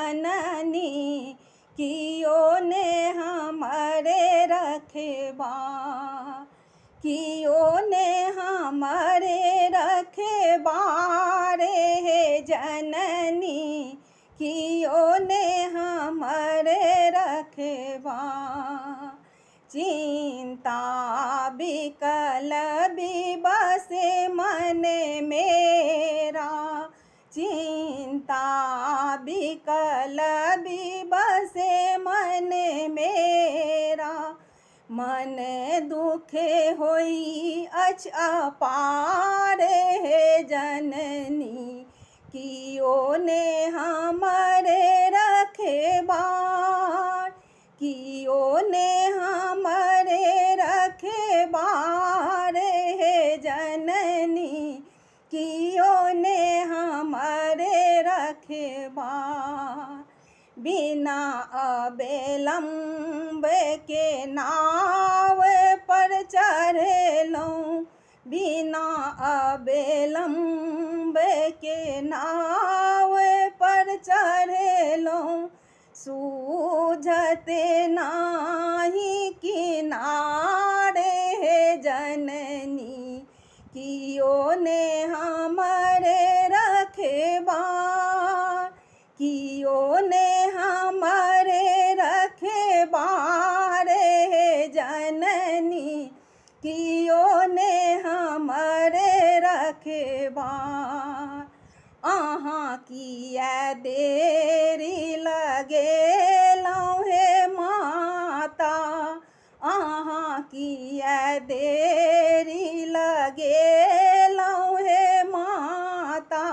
जननी, कियो ने हमरे रखबा, कियो ने हमरे रखबारे हे जननी, कियो ने हमरे रखबा। चिंता बिकल बिबसे मन मेरा, चिंता बिकल बिबसे मन मेरा। मन दुखे होई अछि अपार हे जननी, कियो ने हमरे रखबार, कियो ने हमरे रखबार हे जननी, कियो ने हमरे रखबार। बिना अबेलम्ब के नाव पर चढ़ेलहुँ, बिना अबेलम्ब के नाव पर चढ़ेलहुँ। सूझत नाही किनारे हे जननी, कियो ने हमरे रखबार, कियो ने हमरे रखबार हे जननी, कियो ने हमरे रखबार। अहाँ किया देरी लगेलहुँ हे माता, अहाँ किया देरी लगेलहुँ हे माता।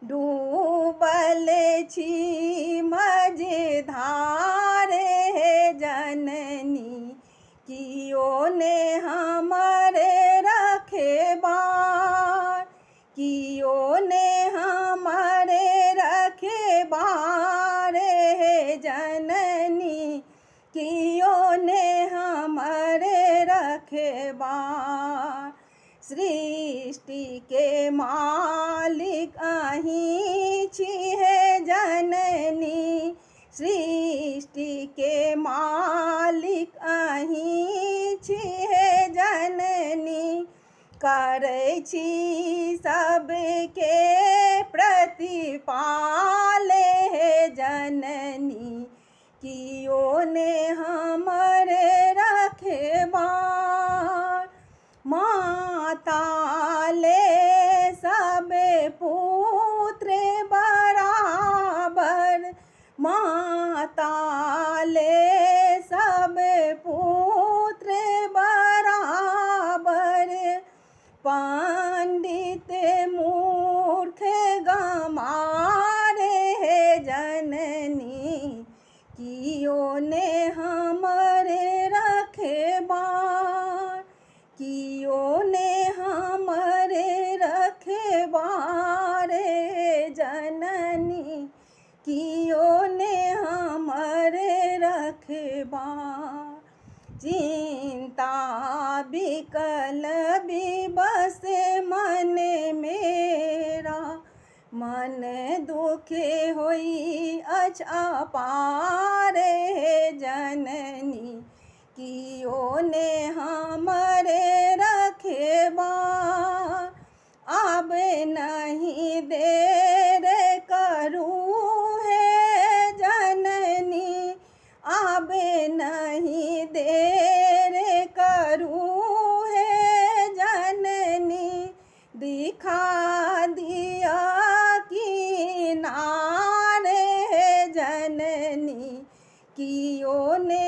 डूबल छी मझधारे हे जननी, कियो ने हमरे रखबार, कियो ने हमरे रखबार हे जननी, कियो ने हमरे रखबार। सृष्टि के मालिक अहीं छी हे जननी, सृष्टि के मालिक अहीं छी हे जननी। करै छी सबके प्रतिपाल हे जननी, कियो ने हमरे रखबार। माता ले सब पुत्र बराबर, माता ले सब पुत्र बराबर। पंडित मूर्ख गमारे हे जननी, कियो ने हमरे रखबार, कियो ने हमरे रखबार हे जननी, कियो ने हमरे रखबार। चिंता बिकल बिबसे मन मेरा, मन दुखे होई अछि अपार हे जननी, कियो ने हमरे रखबार। आब नहीं देर करू हे जननी, आब नहीं देर करू हे जननी। दिखा दिया किनारे हे जननी, कियो ने